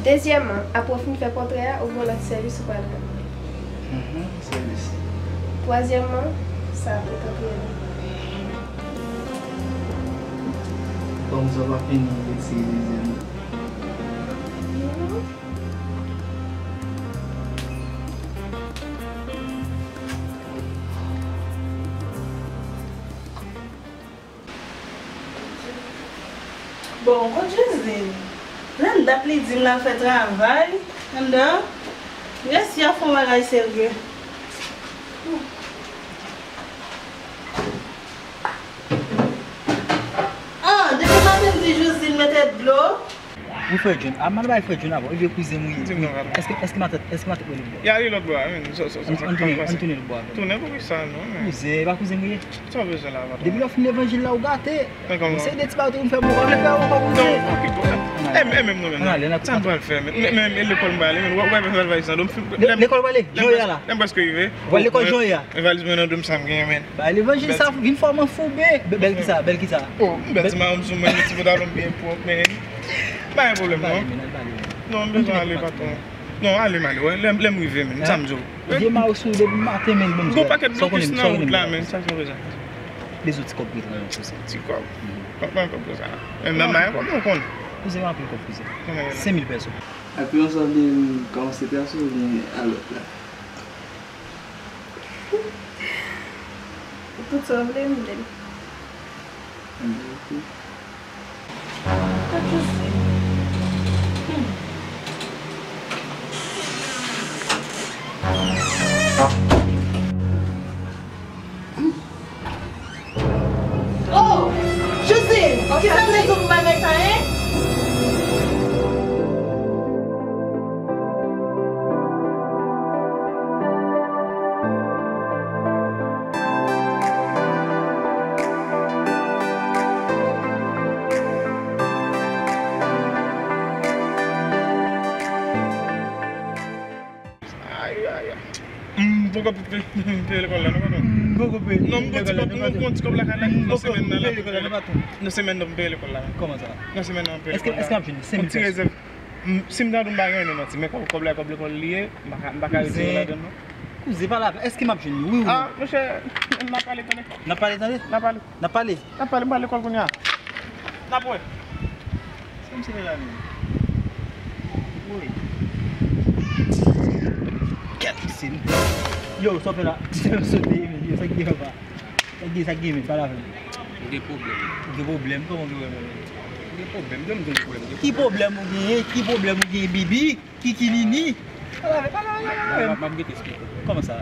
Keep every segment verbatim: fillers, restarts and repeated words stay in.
Dezyèmman, apre w fin fè pòtrè a, ou gen yon lòt sèvis ou pral rann mwen. Mhm, sèvis. Twazyèmman, sa a pou t antre la. Kòm sa pa fini retire dezyèm nan. Mhm. Bon, kot Jezil? Nan dat li di m l al fè travay anndan. Resi a fè yon bagay serye. Ah, depi maten m di Jezil mete dlo. Wi, frè John. A, m al bay frè John avan. Wi, vye kouzen m wi. Di m non, papa. Èske, èske matant, èske matant mwen li bò? Y ale lòt bò a, men. Sa, sa, sa, sa, ann tounen, ann tounen lòt bò a. Tounen pou ki sa, non, men. Kouzen, e pa kouzen m ye. Sa w bezwen la, papa? Depi lè w fin levanjil la, ou gate. Men kòman? Ou se de ti bagay ou fè, m pa vle fè ankò, kouzen. Non, ann kite. E, e menm nou menm la. Sa m pral fè, men, men, men, men lekòl m prale, men, w ap wè valiz nan do m. Lekòl w prale? Jan w ye a la? Lè m prèske rive. Ou pral lekòl jan w ye a? Men valiz mwen nan do m, sa m genyen, men. Ba, levanjil sa vin fò m anfoube. Bèl kisa, bèl kisa? Oh, m bèl ti mayo m sou mwen, men ti pantalon m byen pwòp, men. Pa gen pwoblèm, non. Non, m bezwen ale, patwon. Non, ale m ale, wè. Lè, lè m rive, men. Sa m di w. Vye mayo sou depi maten, men, bon. Gon pakèt blokis nan wout la, men. Sa k ap fè sa? Bezwen ti kòb pou nan sou sa. Ti kòb. Pa, pa kòb pou sa. Menm nan mayo, kòb ou konn? Kouzen, anpil kòb, kouzen. Senk mil pèso. Apre yon sa w vle m kòmanse pèso oubyen a lòt la? Tout sa w vle, m vle l. Ann, ok. Kot Jezi? Hmm. Oh! Jezi! Kisa m te di w pou bagay sa, en? Ay, ay, ay. M poko peye lekòl la, non, patwon. M poko peye lekòl la, non, patwon. Non, m gon ti kòb, m gon ti kòb lakay la, nan semèn nan, nan semèn nan, m peye lekòl la. Kòman sa? Nan semèn nan, m peye lekòl la. Èske, èske m ap jwenn senk mil pèso? Yon ti rezèv. M, si m ta di w m pa gen, non, manti, men kòb, kòb la, kòb lekòl li ye, m pa ka, m pa ka retire ladan l, non. Kouzen, pale avè m. Èske m ap jwenn li? Wi ou non? Ah, monchè, n ap pale tande. N ap pale tande? N ap pale. N ap pale. N ap pale, m pral lekòl kounye a. N ap wè. Sa misye fè la menm? Woy. Kèt, se li. Yo, sa w fè la? Misye fè m sote, men yo, sa k gen papa? Sa k gen, sa k gen, men pale avè m. M gen pwoblèm. Ou gen pwoblèm? Kòman w gen pwoblèm? M gen pwoblèm, m gen pwoblèm. Ki pwoblèm ou genyen? Ki pwoblèm ou genyen, Bibi? Kiki Nini. Pale avè, pale avè, pale avè. M ap, m ap rete esplike w. Kòman sa?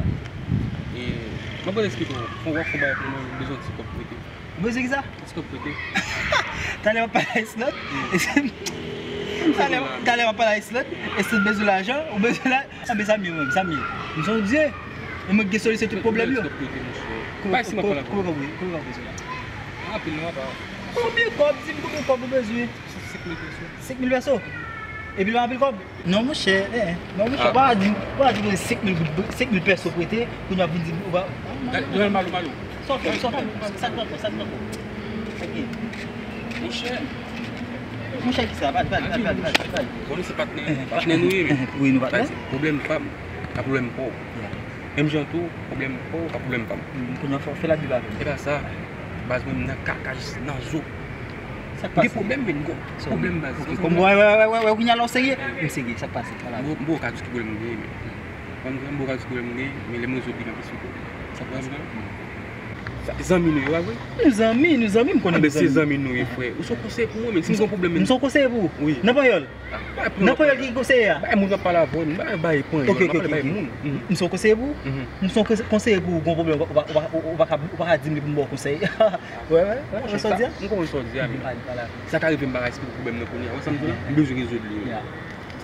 E, m ap rete esplike w. Fò w fè yon bagay pou mwen, m bezwen ti kòb prete. Ou bezwen kisa? Ti kòb prete. Talè m ap pale a Islot. Talè, talè m ap pale a Islot. Islot bezwen lajan, ou bezwen la. Anben sa m ye menm, sa m ye. M se yon dye. E mwen ki gen solisyon tout pwoblèm yo. Ti kòb prete, monchè. Kòman w bezwen la? Anpil non, papa. Konbyen kòb? Di m konbyen kòb ou bezwen. Senk mil pèso. Senk mil pèso? Epi l pa anpil kòb? Non, monchè, eh, non, monchè, ou pa di, ou pa di mwen senk mil goud, senk mil pèso prete, kounye a w ap vin di m, ou pa. Gade, gade, Malou, Malou. Sa w fè, sa w fè, sa k pran kò, sa k pran kò? Sa k gen? Monchè. Monchè kisa? Pale, pale, pale, pale, pale, pale. Bon, nou se patnè, patnè nou ye, men. Wi, nou patnè. Pwoblèm pa m, pa pwoblèm pa w. Menm jan tou, pwoblèm pa w, pa pwoblèm pa m. Hmm, kounye a fò fè Labib avè m. E pa sa. Baz mwen, m nan kaka jis nan zo. Sa k pase? M gen pwoblèm, men m gen pwoblèm, baz. Ok, kòm wè, wè, wè, wè, wè, kounye a la w serye? M serye, sa k pase? Pale avè m. M poko ka di ki pwoblèm m genyen, men. Kòm m poko ka di ki pwoblèm m genyen, men lè m rezoud li, m ap esplike w. Sa k pase? Sa, zanmi nou ye, pa vre? Nou zanmi, nou zanmi, m konnen nou zanmi. Anben se zanmi nou ye, frè. Ou se yon konsèy pou mwen, men si m gen yon pwoblèm, men. M se yon konsèy pou ou? Wi. Nan panyòl? Nan panyòl ki konseye a? Bay moun k ap pale avè w, bay, bay panyòl, m ap pale, bay moun. Ok, ok, ok. M se yon konseye pou ou? M se yon konse-, konseye pou ou, gon pwoblèm, ou pa, ou pa, ou pa, ou pa ka, ou pa ka di m li pou m ba w konsèy. Wè, wè, wè, wè, sa w di a? M konprann sa w di a, men. Pale, pale. Sa ka rive m pa ka esplike pwoblèm nan kounye a, wè sa m di w la? M bezwen rezoud li.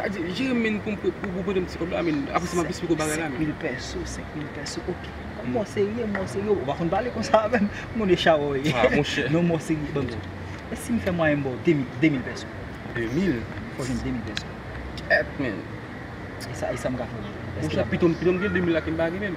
Sa di, jere m, men, pou, pou, pou, pou prete m ti kòb la, men, apre sa m ap esplike w bagay la, men. Senk mil pèso, senk mil pèso, ok. Mò serye, mò serye, ou pa konn pale konsa avè m, moun e chawo ye. Ah, monchè. Non, mò serye, ban m di w. E si m fè mwayen m ba w de mil, de mil pèso? De mil? Fò jwenn de mil pèso. Kèt, men. E sa, e sa m ka fè pou ou? Monchè, pito m, pito m gen de mil la ke m pa gen menm.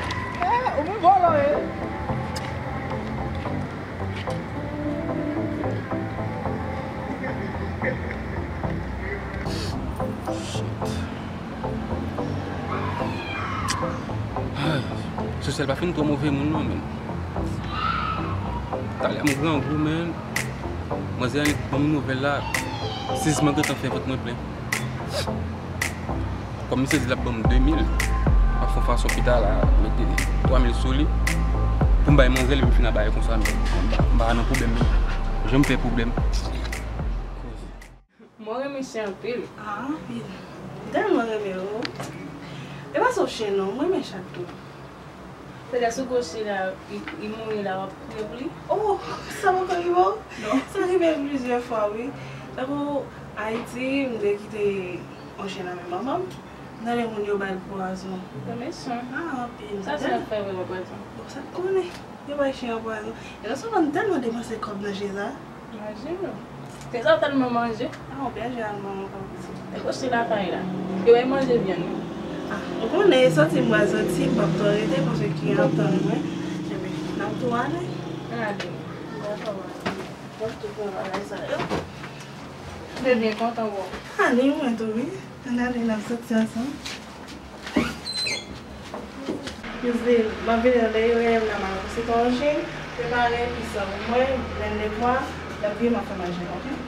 Eh, ou menm vòlò ye. Shit. Ay, Sosèl pa fin twò move moun non, men. Talè m grangou, men. Manzè annik ban m nouvèl la. Sezman gentan fè vant mwen plen. Kòm misye di l ap ban m de mil, m ap fè yon fason pita la, mete twa mil sou li. Pou m bay manzè l, epi m fin ap bay konsa, men m pa, m pa nan pwoblèm, men. Jan m fè pwoblèm. Mwen renmen chen anpil. Ah, anpil. M tèlman renmen yo. E pa sèl chen non, mwen renmen chat tou. Petèt sou koche la, li, li mouri la, w ap kriye pou li? Oh, sa poko rive w? Non. Sa rive m plizyè fwa, wi. Tankou Ayiti, m te kite yon chen nan men manman m. M tande moun yo ba l pwazon. Yo mechan. Ah, anpil. Sa se ap fè vre, yo pwazon. Bon, sa k konnen. Yo bay chen an pwazon. E non sèlman m tèlman depanse kòb nan chen sa. Imajine w. Se sa w tèlman manje. Ah, yon bèje alman ankò pitit. E kote lakay la? Yo bay manje vyann wi. Ah, ou konnen e soti m pral soti, m p ap twò rete paske kliyan ap tann mwen. Ebyen, n ap tou ale. N ale. Dakò, m ap tou pran bagay sa yo. M te byen kontan wè w. Ah, ni mwen tou wi. Ann ale, n ap soti ansanm. Kizin, m ap vini nan dèyè, m nan mal konsekan yon chen, prepare pizza pou mwen, blende pwa, l ap vini, m ap fè manje, oke?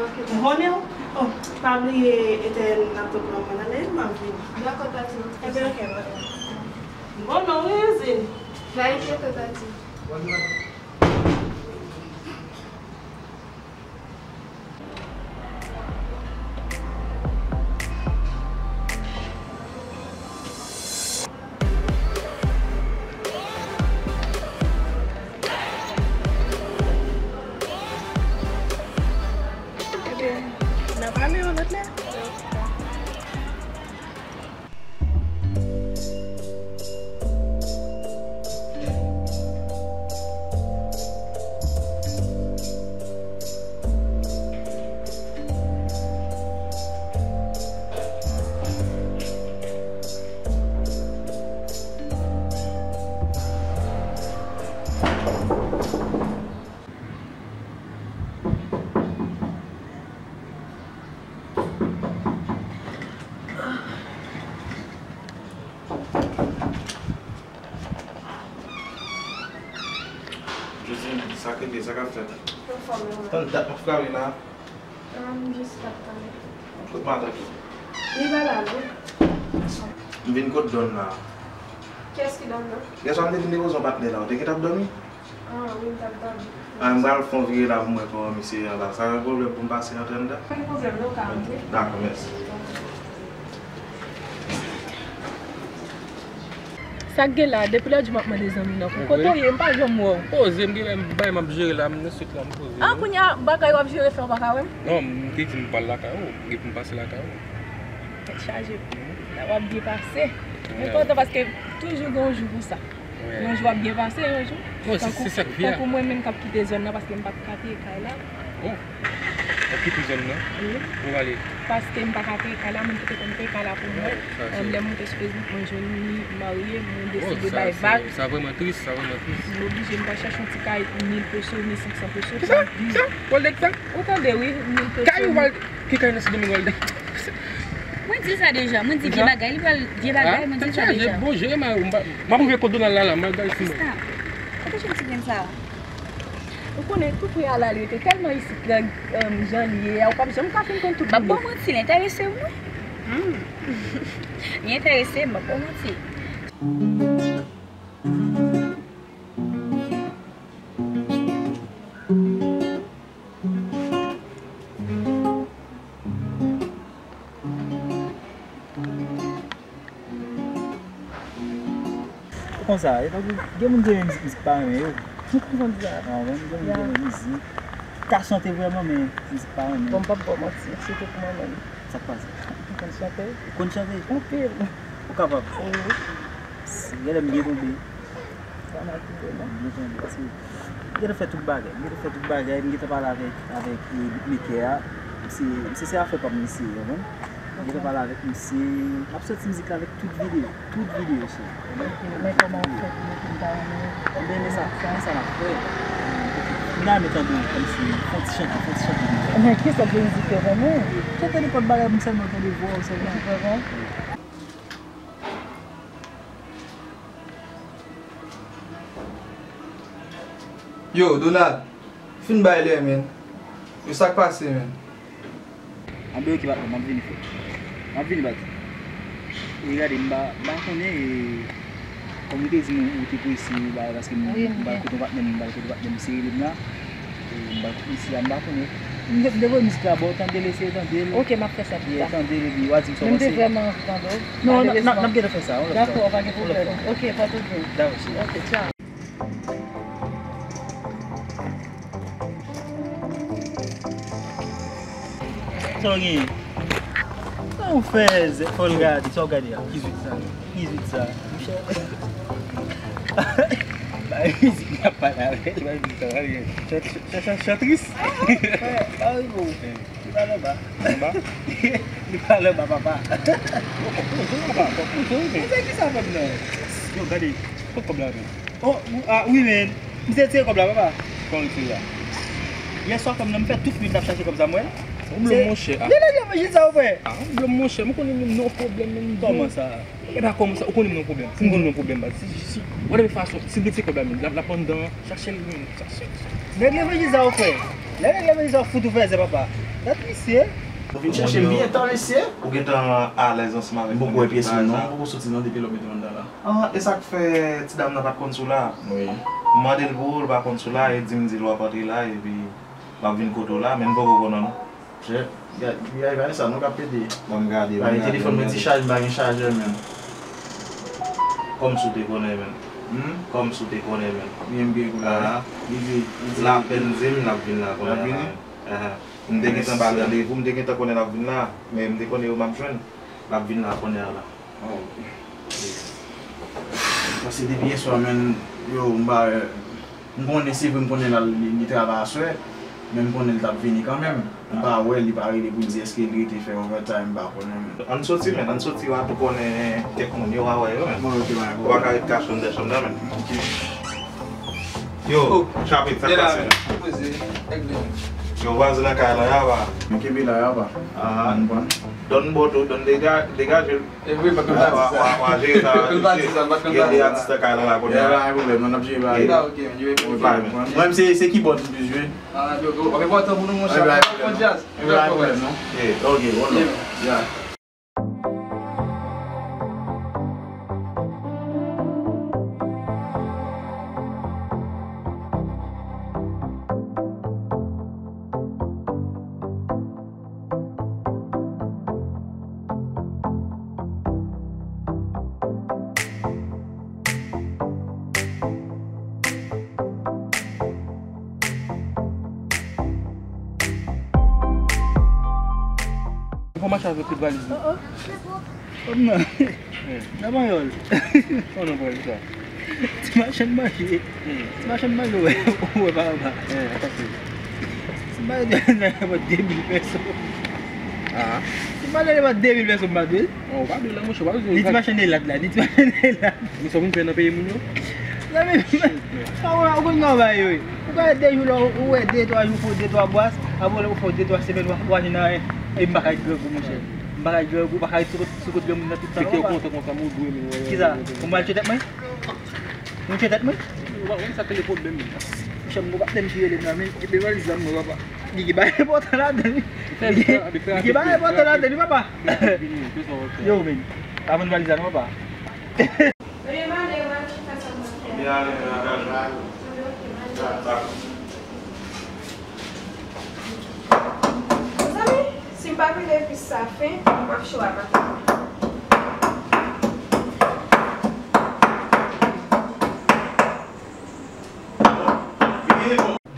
Oke. M konnen w. Oh, pa bliye etèn laptop la, mwen ale, m ap vini. Dakò, tati. Ebyen, oke, bye. Bon, non, wi, Kizin. Pa enkyete, tati. Ebyen, n a pale yon lòt lè. Josine, sa k rete, sa k ap fèt? Anfòm, wi. Tann dat m ap frape la. Ah, m jis t ap tande. Kot matant ou? Li pa la, non. M vin kot Don la. Kiyès ki Don nan? Yèswa m te vin depoze yon patnè la. Ou te gentan ap dòmi? Ah, wi, m t ap dòmi. Ah, m pral fè yon vire la pou m wè kòman misye ye la. Sa gen pwoblèm pou m pase antre anndan? Pa gen pwoblèm, non, ou ka antre. Dakò, mèsi. Sa k gen la, depi lòt jou m ap mande zanmi nan pou kote w ye, m pa janm wè w. Poze, m gen bagay m ap jere la, m nan sit la, m poze. Ah, kounye a, bagay w ap jere fè w pa ka wè m? Non, m te di m pral lakay ou, m gen pou m pase lakay ou. Tèt chaje. W ap byen pase. M kontan paske toujou gen yon jou pou sa. Yon jou w ap byen pase, yon jou. Tankou, tankou mwen menm k ap kite zòn nan paske m p ap ka peye kay la. Oh. W ap kite zòn nan? Wi. Ou prale? Paske m pa ka peye kay la, moun ki te konn peye kay la pou mwen. Lè m moute sou Facebook, mwen jwenn li marye, mwen deside bay vag. Sa vrèman tris, sa vrèman tris. M oblije m pral chache yon ti kay mil peso, mil senk san peso. Kisa? Kisa? Ou tande, wi, mil peso. Kay ou pral, ki kay nan Sendomeng ou pral? Mwen di l sa deja, mwen di vye bagay, li pral vye bagay, mwen di l sa deja. Tèt chaje, bon, jere ma yo, m pa, m ap rive kot Donald la, la, m al gade si mwen. Sista, kote jwenn ti grenn sa a? Ou konnen tou pre a la, li rete tèlman isit la, jan l ye a, ou p ap janm ka fin konn tout bagay. M ap ba w manti, l enterese m, wi. Hmm. Li enterese m, m ap ba w manti. Konsa, e tankou gen moun ki renmen mizik, mizik pa renmen yo. Ou konprann sa? Ah, gen moun ki renmen mizik. Ka chante vrèman, men mizik pa renmen. Bon, m p ap ba w manti, sitou pou mwen menm. Sa k pase? Ou konn chante? Ou konn chante? Anpil. Ou kapab? Wi. Genlè m byen tonbe. Pa mal tonbe, non. M byen tonbe, paske m gentan fè tout bagay. M gentan fè tout bagay, m gentan pale avèk, avèk, e, beatmaker a. Misye, misye se afè pa m misye, ou konprann? M gentan pale avèk misye. M ap soti mizik la avèk tout videyo. Tout videyo sou. Men kòman w fè pou mete m ta renmen? Enben, men sa, men sa n ap fè. M ta renmen tande w kòmsi, fè yon ti chante, fè yon ti chante. Men kisa de mizik ou renmen? Chante nenpòt bagay, m sèlman tande vwa w sèlman. Ti vwa w? Yo, Donald, fin bay lè, men. Yo, sa k pase, men? Anben, oke, patnè, m ap vini, frè. M ap vini, baz. E gade, m pa, m pa konnen, e, kòm ou te di m ou te prese, bagay, paske m, m pral kote yon patnè m, m pral kote patnè m, misye rele m la. E, m pral kote misye a, m pa konnen. M te, m te voye mizik la ba w, tande l, eseye tande l. Oke, m ap fè sa pita. Yeah, tande l, epi w a di m sa w panse. Men m te vrèman anvi tande w. Non, n ap, n ap, n ap gentan fè sa, yon lòt fwa. Dakò, pa gen pwoblèm. Oke, pòte w byen. Dakò, cheri. Oke, tchao. Sa w genyen? Sa w fè, Zè? Fò l gade, sa w gade a? Ki zwit sa? Ki zwit sa? Monchè. Bay mizik la pale avè l, bay mizik la pale. Chan-, chan-, chan-, chantris. Frè, pa rive w. Li pa l anba. Anba? Li pa l anba, papa. Poze anba, poze, men. Poze kisa menm nan? Yo, gade, kot kòb la, men? Oh, ah, wi, men. Misye tire kòb la, papa. Kòman l tire a? Yè swa kòm nan, m fè tout nwit la ap chache kòb sa, m wè l. Ou blòm, monchè. Li nan yon jis sa, ou wè. Ah, ou blòm, monchè. M konnen moun nan pwoblèm, men. Kòman sa? E pa kòman sa, ou konnen m nan pwoblèm. Si m konnen m nan pwoblèm, baz. Si, si, si, whatever fason, si l retire kòb la, men, l ap, l ap anndan, chache l, men, chache l. Nèg leve jis sa, ou frè. Lè nèg leve jis sa, ou fout ou fè zè, papa. Dat misye. Ou vin chache m byen tan, mesye. Ou gentan alèz ansanm avèk mwen depi bagay sa? M poko wè pyès mwen, non. M poko soti, non, depi lè w mete m anndan la. Ah, e sa k fè ti dam nan pa t konn si w la? Wi. M mande l pou ou, l pa konn si w la, e di m di l w ap antre la, epi m ap vin kote w la, men m poko konnen non. Chè, gade, gade sa, non, k ap pede. Ban m gade, ban m gade. Telefòn mwen ti chaj, m pa gen chajè, men. Kòmsi w te konnen, men. Hmm? Kòmsi w te konnen, men. Byen, m gen konnen. Ah. Li di, li di. L ap vin di m, l ap vin la kounye a la. L ap vini? Ahan. M te gentan ba l randevou, m te gentan konnen l ap vin la, men m te konnen yo m ap jwenn, l ap vin la kounye a la. Oh, ok. Paske depi yèswa, menn, yo, m pa, m konnen, se vre, m konnen l al, li, li travay aswè, men m konnen l t ap vini kanmenm. M pa wè l, li pa rele pou l di èske l rete fè overtime, m pa konnen, menn. Ann soti, menn, ann soti, w a tou konnen kèk moun, yo w a wè yo, menn. Bon, ok, pa gen pwoblèm. Ou pa ka ret kache anndan chanm nan, menn. Ok. Yo, chapit, sa k pase? Poze, nèg vini. Yo, vwazen nan kay la, y a pa. M kenbe la, y a pa. Ah. Ou konprann? Don Boto, Don dega-, degaje l. E vre, m pa t konn pati sa. W a jere sa, mesye. Gen de atis nan kay la, la kounye a. Pa gen pwoblèm, non, n ap jere bagay yo. Ah, ok, men, yo epi. Mwen, se, se kibòd m plis jwe. Ah, yo, yo, w ap enpòtan pou nou, monchè. Pa gen pwoblèm, non. Ok, bon, non. Yeah. Ou pa mache avèk tout valiz ou? Oh, oh. Kòm nan. Nan panyòl. Kòman nan panyòl sa? Ti machann manje. Hmm. Ti machann manje, ou wè, ou wè pa anba. Eh, atake. Ti machann nan, nan de mil pèso. Ah. Ti machann nan, de mil pèso, m pa dwe. Oh, ou pa dwe la, monchè, ou pa bezwen. Ni ti machann elad la, ni ti machann elad. Men sa w vin fè nan peyi moun yo? Zanmi, pa wè, ou konn kòman bagay yo ye. Ou ka de jou la, ou wè de twa jou, fè de twa bwas, apre ou fè de twa semèn, ou pa jwenn anyen. E m pa ka ret grangou, monchè. M pa ka ret grangou, ou pa ka ret sou kot, sou kot granmoun nan tout tan, non, papa. Fè kè w kontan konsa, men ou dwe, men, wè. Kisa? Ou pral tchwe tèt mwen? Ou tchwe tèt mwen? Ou pa konn sa k rele pwoblèm, men. Monchè, m gon patnè m ki rele m la, men, epi valiz la, mwen, papa. Li gen bagay enpòtan ladan, wi. Li gen bagay enpòtan ladan, wi, papa. Yo, men, pa vann valiz la, non, papa. Mezanmi, si m pa pile epis sa fen, m ap cho a maten.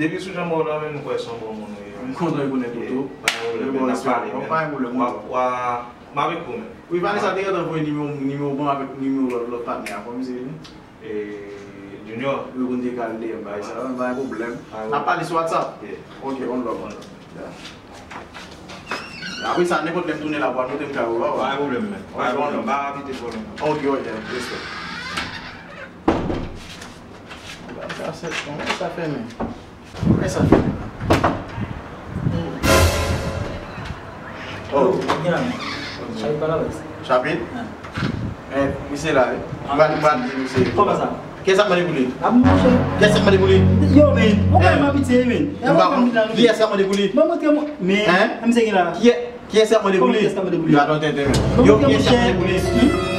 Depi sou jan mwen la, men m kwè se yon bon moun ou ye. M kontan rekonèt ou tou. Pa gen pwoblèm, men n ap pale, men. Pa gen pwoblèm, non. W a, m avèk ou, men. Wi, Vanessa te gentan voye nimewo, nimewo ban avèk nimewo lòt, lòt patnè a. Kòman misye rele? E, Junior. Wi, pou n te ka al dèyè bagay sa, pa gen pwoblèm. N ap pale sou WhatsApp. Ok, on love, on love. Apre sa, nenpòt lè m tounen la pou al note m kay ou, pa wè. Pa gen pwoblèm, men. Pa gen pwoblèm, pa kite pwoblèm. Ok, ok, respè. Sa, sa, sa fèmen. Kòman sa fè? Oh. Chapit pa la baz. Chapit? Eh, misye la, wi. M pa, m pa di misye. Kòman sa? Kiyès ap mande pou li? A, monchè. Kiyès ap mande pou li? Yo, men, ou pa m abitye, men. Kiyès ap mande pou li? Ban mwen montre mwen. Men, misye gen la. Kiyès ap mande pou li? Kiyès ap mande pou li? Yo, kiyès ap mande pou li?